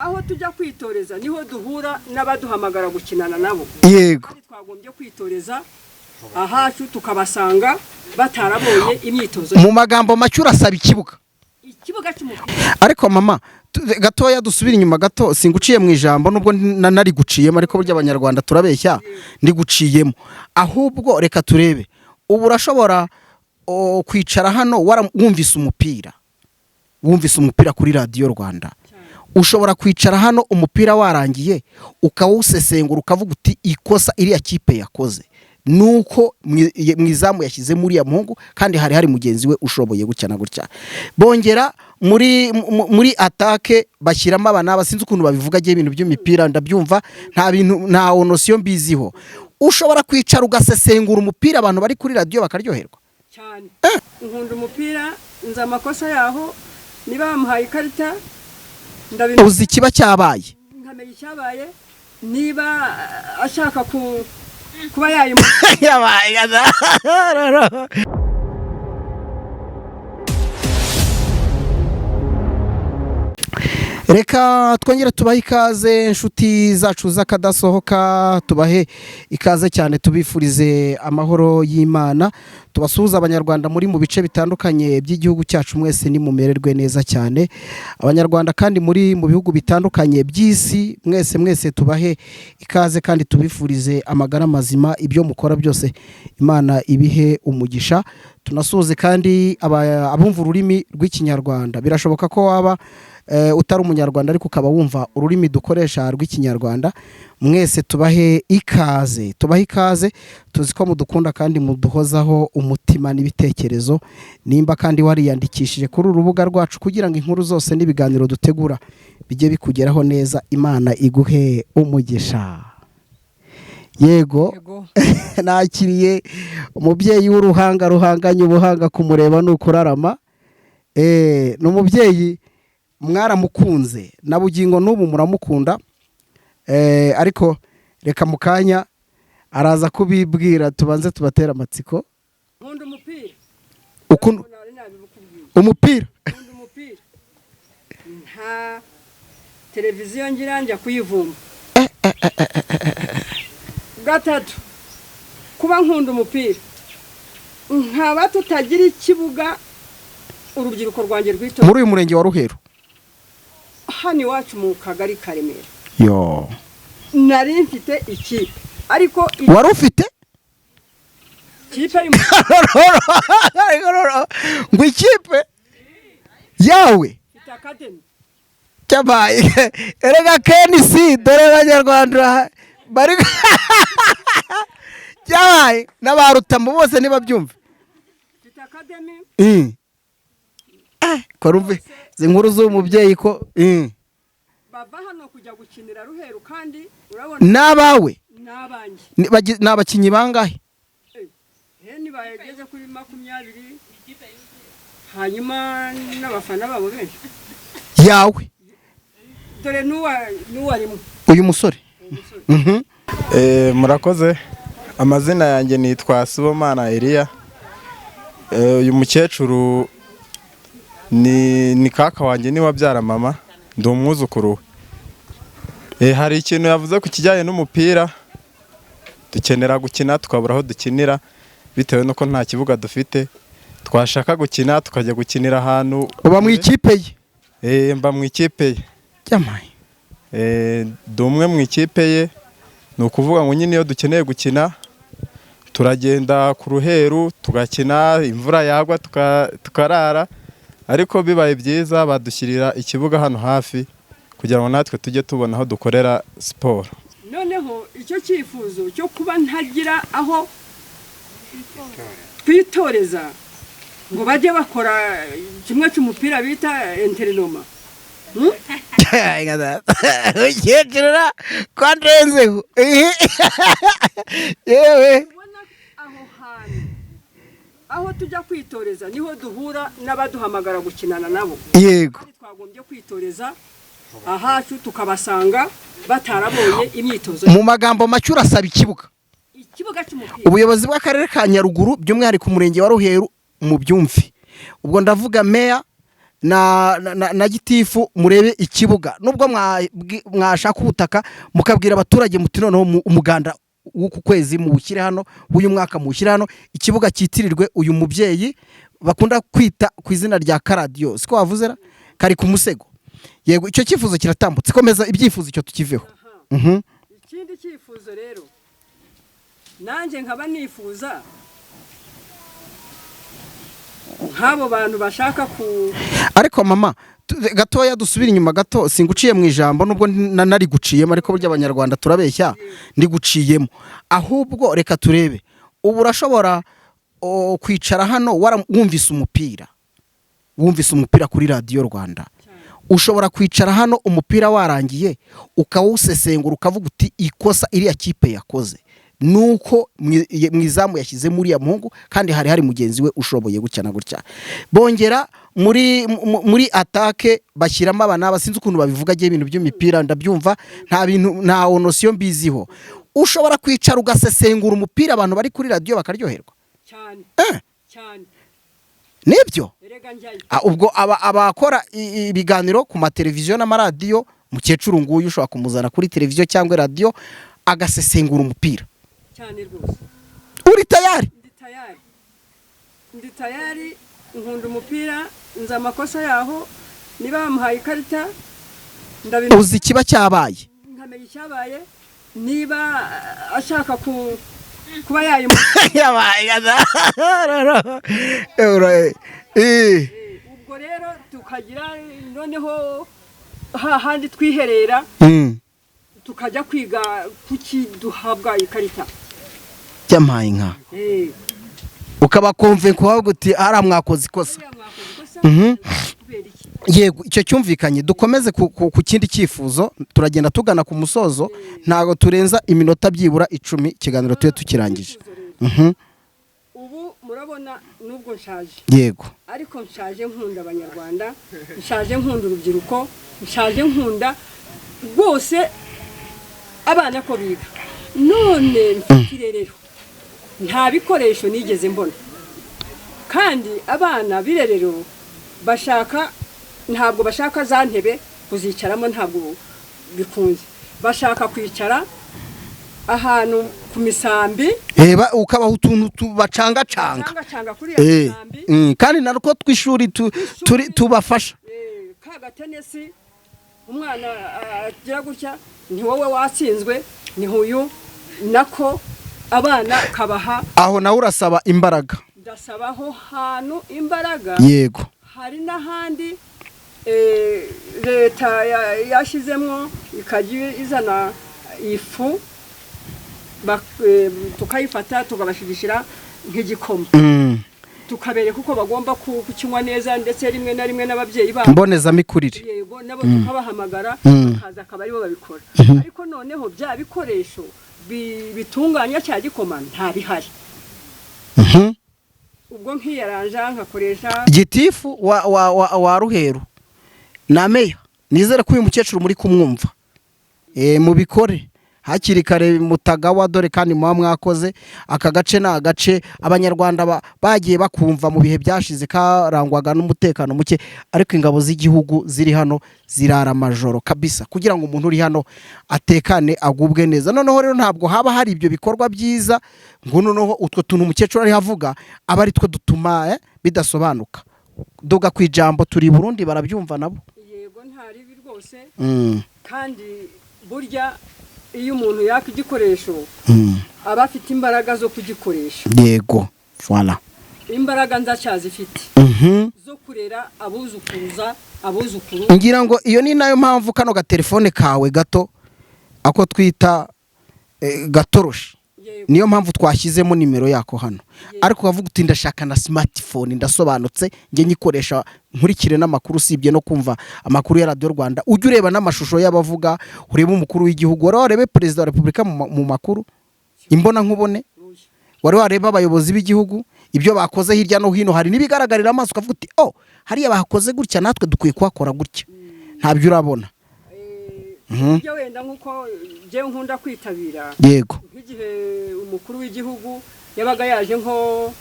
Aho tujya kwitoreza niho duhura n'abaduhamagara gukinana nabo. Yego. Kandi twagombye kwitoreza ahacu, tukabasanga batarabonye imyitozo. Mu magambo make, urasaba ikibuga. Ikibuga cy'umupira. Ariko mama, gatoya dusubire inyuma gato. Singuciye mu ijambo, nubwo nariguciyemo, ariko burya Abanyarwanda turabeshya, ndiguciyemo. Ahubwo reka turebe, ubu urashobora kwicara hano wumvise umupira kuri Radiyo Rwanda, ushobora kwicara hano umupira warangiye ukawusesengura, ukavuga uti: "Ikosa iriya kipe yakoze nuko mu izamu yashyizemo uriya muhungu kandi hari mugenzi we ushoboye gutya na gutya, bongera muri attaque bashyiramo aba n'aba." Sinzi ukuntu babivuga agiye, ibintu by'imipira ndabyumva, nta bintu, nta notion mbiziho. Ushobora kwicara ugasesengura umupira, abantu bari kuri radiyo bakaryoherwa. Cyane, nkunda umupira, nzi amakosa yaho, niba bamuhaye ikarita ndabimenya. Uzi ikiba cyabaye. Nkamenya icyabaye, niba ashaka kuba yayimuha. Yabaye. Reka twongere tubahe ikaze, inshuti zacu z'akadasohoka, tubahe ikaze cyane, tubifurize amahoro y'Imana, tubasuhuze. Abanyarwanda muri mu bice bitandukanye by'igihugu cyacu, mwese nimumererwe neza cyane. Abanyarwanda kandi muri mu bihugu bitandukanye by'isi, mwese mwese tubahe ikaze kandi tubifurize amagara mazima. Ibyo mukora byose, Imana ibihe umugisha. Tunasuhuze kandi abumva ururimi rw'Ikinyarwanda. Birashoboka ko waba utari Umunyarwanda ariko ukaba wumva ururimi dukoresha rw'Ikinyarwanda. Mwese tubahe ikaze, tubahe ikaze. Tuzi ko mudukunda kandi muduhozaho umutima n'ibitekerezo. Nimba kandi wariyandikishije kuri uru rubuga rwacu kugira ngo inkuru zose n'ibiganiro dutegura bijye bikugeraho neza, Imana iguhe umugisha. Yego. Yego. Nakiriye umubyeyi w'uruhanga ruhanganye ubuhanga, kumureba ni ukurarama. Ni umubyeyi mwaramukunze na bugingo n'ubu muramukunda. Ariko reka mu kanya araza kubibwira, tubanze tubatere amatsiko. Nkunda umupira. Nari nabikubwiye. Umupira. Nkunda umupira, nta televiziyo ngira, njya kuyivumba. Gatatu, kuba nkunda umupira nkaba tutagira ikibuga urubyiruko rwanjye rwitora. Muri uyu murenge wa Ruheru? Hano iwacu mu kagari ka Remera. Yo. Nari mfite ikipe, ariko Wari ufite ikipe ngo ikipe yawe? Mfite academy. Cyabaye erega kenisi, dore Abanyarwanda bari cyabaye n'abarutamu bose ntibabyumve. Mfite academy. Kora umve izi nkuru z'uyu mubyeyi ko. Bava hano kujya gukinira Ruheru, kandi urabona N'abawe? N'abanjye. Ni abakinnyi bangahe? Heni bageze kuri 20, hanyuma n'abafana babo benshi. Yawe? Dore n'uwarimo. Uyu musore? Umusore. Murakoze, amazina yanjye nitwa Sibomana Eliya. Uyu mukecuru ni kaka wanjye, niwe wabyara mama, ndi umwuzukuru we. Hari ikintu yavuze ku kijyanye n'umupira. Dukenera gukina tukabura aho dukinira bitewe n'uko nta kibuga dufite. Twashaka gukina tukajya gukinira ahantu. Uba mu ikipe ye? Mba mu ikipe ye. Byamaye. Ndi umwe mu ikipe ye. Ni ukuvuga ngo nyine iyo dukeneye gukina turagenda ku Ruheru tugakina, imvura yagwa tukarara. Ariko bibaye byiza badushyirira ikibuga hano hafi kugira ngo natwe tujye tubona aho dukorera siporo. Noneho icyo cyifuzo cyo kuba ntagira aho twitoreza ngo bajye bakora kimwe cy'umupira bita entraînement. Umukecuru ko ndenzeho yewe! Ubona aho hantu aho tujya kwitoreza niho duhura n'abaduhamagara gukinana nabo. Yego. Kandi twagombye kwitoreza ahacu, tukabasanga batarabonye imyitozo. Mu magambo make, urasaba ikibuga. Ikibuga cy'umupira. Ubuyobozi bw'akarere ka Nyaruguru, by'umwihariko umurenge wa Ruheru, mu byumve. Ubwo ndavuga meya. na gitifu, murebe ikibuga. Nubwo mwashaka ubutaka, mukabwira abaturage muti noneho umuganda w'uku kwezi muwushyire hano, w'uyu mwaka muwushyire hano, ikibuga cyitirirwe uyu mubyeyi bakunda kwita ku izina rya Karadiyo, siko wavuze ra? Kari ku musego. Yego, icyo cyifuzo kiratambutse. Komeza ibyifuzo, icyo tukiveho. Ikindi cyifuzo rero, nanjye nkaba nifuza nk'abo bantu bashaka ku Ariko mama, gatoya dusubire inyuma gato, singuciye mu ijambo, nubwo nari guciyemo, ariko burya Abanyarwanda turabeshya, ndiguciyemo. Ahubwo reka turebe, ubu urashobora kwicara hano wumvise umupira kuri Radiyo Rwanda, ushobora kwicara hano umupira warangiye ukawusesengura, ukavuga uti ikosa iriya kipe yakoze nuko mu izamu yashyize uriya muhungu kandi hari mugenzi we ushoboye gutya na gutya, bongera muri attaque bashyiramo aba n'aba. Sinzi ukuntu babivuga, agiye ibintu by'imipira ndabyumva, nta bintu, nta notion mbiziho. Ushobora kwicara ugasesengura umupira, abantu bari kuri radiyo bakaryoherwa? Cyane. Cyane. Nibyo. Erega njyayo. Ubwo abakora ibiganiro ku mateleviziyo n'amaradiyo, mukecuru nguyu ushobora kumuzana kuri televiziyo cyangwa radiyo agasesengura umupira? Cyane rwose. Uri tayari? Ndi tayari, ndi tayari. Nkunda umupira, nzi amakosa yaho, niba bamuhaye ikarita ndabimenya. Uzi ikiba cyabaye? Nkamenya icyabaye, niba ashaka kuba yayimuha. Yabaye. Ubwo rero tukagira noneho hahandi twiherera, tukajya kwiga kuki duhabwa ikarita. Yampaye inka. Ukaba konvenka, kubavuga uti hariya mwakoze ikosa. Hariya mwakoze ikosa. Kubera iki? Yego, icyo cyumvikanye. Dukomeze ku kindi cyifuzo, turagenda tugana ku musozo, ntabwo turenza iminota byibura 10, ikiganiro tube tukirangije. Icyifuzo rero, ubu murabona nubwo nshaje, ariko nshaje nkunda Abanyarwanda, nshaje nkunda urubyiruko, nshaje nkunda rwose abana ko biga. None mfite irerero, nta bikoresho nigeze mbona, kandi abana b'irerero bashaka, ntabwo bashaka za ntebe kuzicaramo, ntabwo bikunze, bashaka kwicara ahantu ku misambi. Reba, ukabaha utuntu tubacangacanga. Canga kuri ya misambi. Kandi narwo tw'ishuri turi tubafasha. Ka gatenesi, umwana agira gutya, ni wowe watsinzwe, ni uyu nako abana kabaha. Aho nawe urasaba imbaraga? Ndasaba aho hantu imbaraga. Hari n'ahandi leta yashyizemo ikajya izana ifu, tukayifata tukabashigishira nk'igikoma, tukabereka uko bagomba kukinywa neza, ndetse rimwe na rimwe n'ababyeyi babo. Mbonezamikurire. Yego, nabo tukabahamagara, bakaza akaba aribo babikora. Ariko noneho bya bikoresho bitunganya cya gikoma nta bihari. Ubwo nkiyaranja nkakoresha. Gitifu wa Ruheru na meya, nizere ko uyu mukecuru muri kumwumva. Mubikore hakiri kare mutagawa, dore kandi muba mwakoze. Aka gace ni agace Abanyarwanda bagiye bakumva mu bihe byashize karangwaga n'umutekano muke, ariko ingabo z'igihugu ziri hano zirara amajoro kabisa kugira ngo umuntu uri hano atekane, agubwe neza. Noneho rero ntabwo haba hari ibyo bikorwa byiza ngo noneho utwo tuntu umukecuru ariho avuga aba ari two dutuma bidasobanuka. Duga ku ijambo, turi i Burundi, barabyumva nabo. Yego, nta ribi rwose. Kandi burya iyo umuntu yaka igikoresho, aba afite imbaraga zo kugikoresha. Yego, voilà. Imbaraga ndacyazifite zo kurera abuzukuruza, abuzukuru. Ngira ngo iyo ni nayo mpamvu kano gatelefone kawe gato, ako twita gatoroshi, niyo mpamvu twashyizemo nimero yako hano. Ariko ukavuga uti ndashaka na smartphone, ndasobanutse, njye nyikoresha nkurikire n'amakuru. Usibye no kumva amakuru ya Radiyo Rwanda, ujye ureba n'amashusho y'abavuga, urebe umukuru w'igihugu. Wari warebe Perezida wa Repubulika mu makuru imbona nkubone? Wari wareba abayobozi b'igihugu ibyo bakoze hirya no hino? Hari n'ibigaragarira amaso, ukavuga uti oh, hariya bahakoze gutya, natwe dukwiye kuhakora gutya. Ntabyo urabona? Ibyo wenda nk'uko njyewe nkunda kwitabira, nk'igihe umukuru w'igihugu yabaga yaje nko